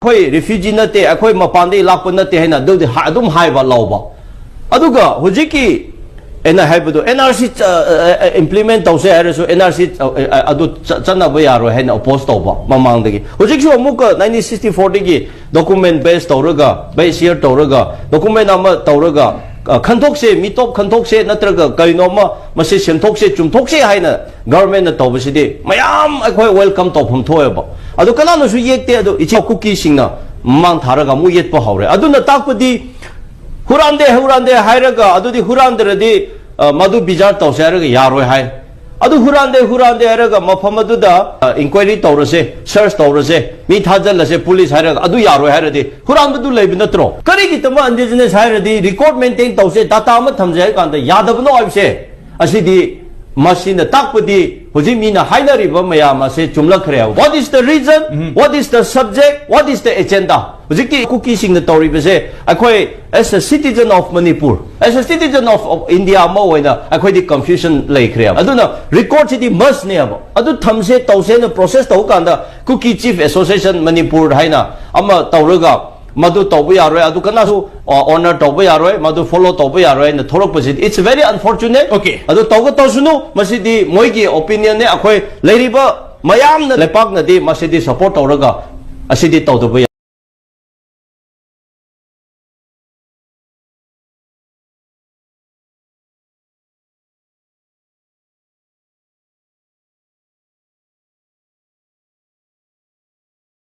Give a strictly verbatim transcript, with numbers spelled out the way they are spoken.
ꯑꯩꯈꯣꯏ ꯔꯤꯐ꯭ꯌꯨꯖꯤ ꯅꯠꯇꯦ, ꯑꯩꯈꯣꯏ ꯃꯄꯥꯟꯗꯒꯤ ꯂꯥꯛꯄ ꯅꯠꯇꯦ ꯍꯥꯏꯅ ꯑꯗꯨꯗꯤ ꯍꯥ-, ꯑꯗꯨꯝ ꯍꯥꯏꯕ ꯂꯧꯕ꯫ ꯑꯗꯨꯒ ꯍꯧꯖꯤꯛꯀꯤ ꯑꯩꯅ ꯍꯥꯏꯕꯗꯣ, ꯑꯦꯟ ꯑꯥꯔ ꯁꯤ ꯏꯝꯄ꯭ꯂꯤꯃꯦꯟ ꯇꯧꯁꯦ ꯍꯥꯏꯔꯁꯨ, ꯑꯦꯟ ꯑꯥꯔ ꯁꯤ ꯑꯗꯨ ꯆ-, ꯆꯠꯅꯕ ꯌꯥꯔꯣꯏ ꯍꯥꯏꯅ ꯑꯣꯄꯣꯖ ꯇꯧꯕ ꯃꯃꯥꯡꯗꯒꯤ꯫ ꯍꯧꯖꯤꯛꯁꯨ ꯑꯃꯨꯛꯀ ꯅꯥꯏꯟꯇꯤꯟ ꯁꯤꯛꯁꯇꯤ ꯐꯣꯔꯗꯒꯤ ꯗꯣꯀꯨꯃꯦꯟ ꯕꯦꯁ ꯇꯧꯔꯒ, ꯕꯦꯁ ꯌꯔ ꯇꯧꯔꯒ, ꯗꯣꯀꯨꯃꯦꯟ ꯑꯃ ꯇꯧꯔꯒ, ꯑ, ꯈꯟꯊꯣꯛꯁꯦ, ꯃꯤꯇꯣꯞ ꯈꯟꯊꯣꯛꯁꯦ, ꯅꯠꯇ꯭ꯔꯒ ꯀꯩꯅꯣꯝꯃ ꯃꯁꯤ ꯁꯦꯝꯊꯣꯛꯁꯦ, ꯆꯨꯝꯊꯣꯛꯁꯦ ꯍꯥꯏꯅ ꯒꯚꯔꯟꯃꯦꯟꯠꯅ ꯇꯧꯕꯁꯤꯗꯤ ꯃꯌꯥꯝ ꯑꯩꯈꯣꯏ ꯋꯦꯜꯀꯝ ꯇꯧꯐꯝ ꯊꯣꯛꯑꯦꯕ꯫ ꯑꯗꯨ ꯀꯅꯥꯅꯁꯨ ꯌꯦꯛꯇꯦ꯫ ꯑꯗꯨ ꯏꯆꯤꯜ ꯀꯨꯀꯤꯁꯤꯡꯅ ꯃꯃꯥꯡ ꯊꯥꯔꯒ ꯑꯃꯨꯛ ꯌꯦꯠꯄ ꯍꯧꯔꯦ꯫ ꯑꯗꯨꯅ ꯇꯥꯛꯄꯗꯤ ꯍꯨꯔꯥꯟꯗꯦ, ꯍꯨꯔꯥꯟꯗꯦ ꯍꯥꯏꯔꯒ, ꯑꯗꯨꯗꯤ ꯍꯨꯔꯥꯟꯗ꯭ꯔꯗꯤ, ꯑ, ꯃꯗꯨ ꯕꯤꯆꯥꯔ ꯇꯧꯁꯦ ꯍꯥꯏꯔꯒ ꯌꯥꯔꯣꯏ ꯍꯥꯏ꯫ ꯑꯗꯨ ꯍꯨꯔꯥꯟꯗꯦ, ꯍꯨꯔꯥꯟꯗꯦ ꯍꯥꯏꯔꯒ ꯃꯐꯝ ꯑꯗꯨꯗ, ꯑ, ꯏꯟꯀ꯭ꯋꯥꯏꯔꯤ ꯇꯧꯔꯁꯦ, ꯁꯔꯆ ꯇꯧꯔꯁꯦ, ꯃꯤ ꯊꯥꯖꯤꯜꯂꯁꯦ, ꯄꯨꯂꯤꯁ ꯍꯥꯏꯔꯒ ꯑꯗꯨ ꯌꯥꯔꯣꯏ ꯍꯥꯏꯔꯗꯤ ꯍꯨꯔꯥꯟꯕꯗꯨ ꯂꯩꯕ ꯅꯠꯇ꯭ꯔꯣ? ꯀꯔꯤꯒꯤꯗꯃꯛ ꯏꯟꯗꯤꯖꯤꯅꯁ ꯍꯥꯏꯔꯗꯤ ꯔꯦꯀꯣꯔꯗ ꯃꯦꯟꯇꯦꯟ ꯇꯧꯁꯦ, ꯗꯥꯇꯥ ꯑꯃ ꯊꯝꯁꯦ ꯍꯥꯏ ꯀꯥꯟꯗ ꯌꯥꯗꯕꯅꯣ ꯍꯥꯏꯕꯁꯦ? ꯑꯁꯤꯗꯤ, ꯃꯁꯤꯅ ꯇꯥꯛꯄꯗꯤ ꯍꯧꯖꯤꯛ ꯃꯤꯅ ꯍꯥꯏꯅꯔꯤꯕ ꯃꯌꯥꯝ ꯑꯁꯦ ꯆꯨꯝꯂꯛꯈ꯭ꯔꯦ꯫ What is the reason? What is the subject? What is the agenda? ꯍꯧꯖꯤꯛꯀꯤ ꯀꯨꯀꯤꯁꯤꯡꯅ ꯇꯧꯔꯤꯕꯁꯦ, ꯑꯩꯈꯣꯏ as a citizen of Manipur, as a citizen of, of India ꯑꯃ ꯑꯣꯏꯅ ꯑꯩꯈꯣꯏꯗꯤ ꯀꯟꯐ꯭ꯌꯨꯖꯟ ꯂꯩꯈ꯭ꯔꯦ꯫ ꯑꯗꯨꯅ ꯔꯦꯀꯣꯔꯗꯁꯤꯗꯤ ꯃꯁꯅꯦꯕ꯫ ꯑꯗꯨ ꯊꯝꯁꯦ, ꯇꯧꯁꯦꯅ ꯄ꯭ꯔꯣꯁꯦꯁ ꯇꯧꯕ ꯀꯥꯟꯗ ꯀꯨꯀꯤ ꯆꯤꯐ ꯑꯦꯁꯣꯁꯤꯌꯦꯁꯟ ꯃꯅꯤꯄꯨꯔ ꯍꯥꯏꯅ ꯑꯃ ꯇꯧꯔꯒ ꯃꯗꯨ ꯇꯧꯕ ꯌꯥꯔꯣꯏ, ꯑꯗꯨ ꯀꯅꯥꯁꯨ, ꯑ, ꯑꯣꯅꯔ ꯇꯧꯕ ꯌꯥꯔꯣꯏ, ꯃꯗꯨ ꯐꯣꯂꯣ ꯇꯧꯕ ꯌꯥꯔꯣꯏ ꯍꯥꯏꯅ ꯊꯣꯛꯂꯛꯄꯁꯤꯗꯤ, it's very unfortunate꯫ Okay. ꯑꯗꯨ ꯇꯧꯒ ꯇꯧꯁꯅꯨ, ꯃꯁꯤꯗꯤ ꯃꯣꯏꯒꯤ ꯑꯣꯄꯤꯅꯤꯌꯟꯅꯦ꯫ ꯑꯩꯈꯣꯏ ꯂꯩꯔꯤꯕ ꯃꯌꯥꯝꯅ, ꯂꯩꯄꯥꯛꯅꯗꯤ ꯃꯁꯤꯗꯤ ꯁꯄꯣꯔꯠ ꯇꯧꯔꯒ ꯑꯁꯤꯗꯤ ꯇꯧꯗꯕ ꯌꯥꯏ꯫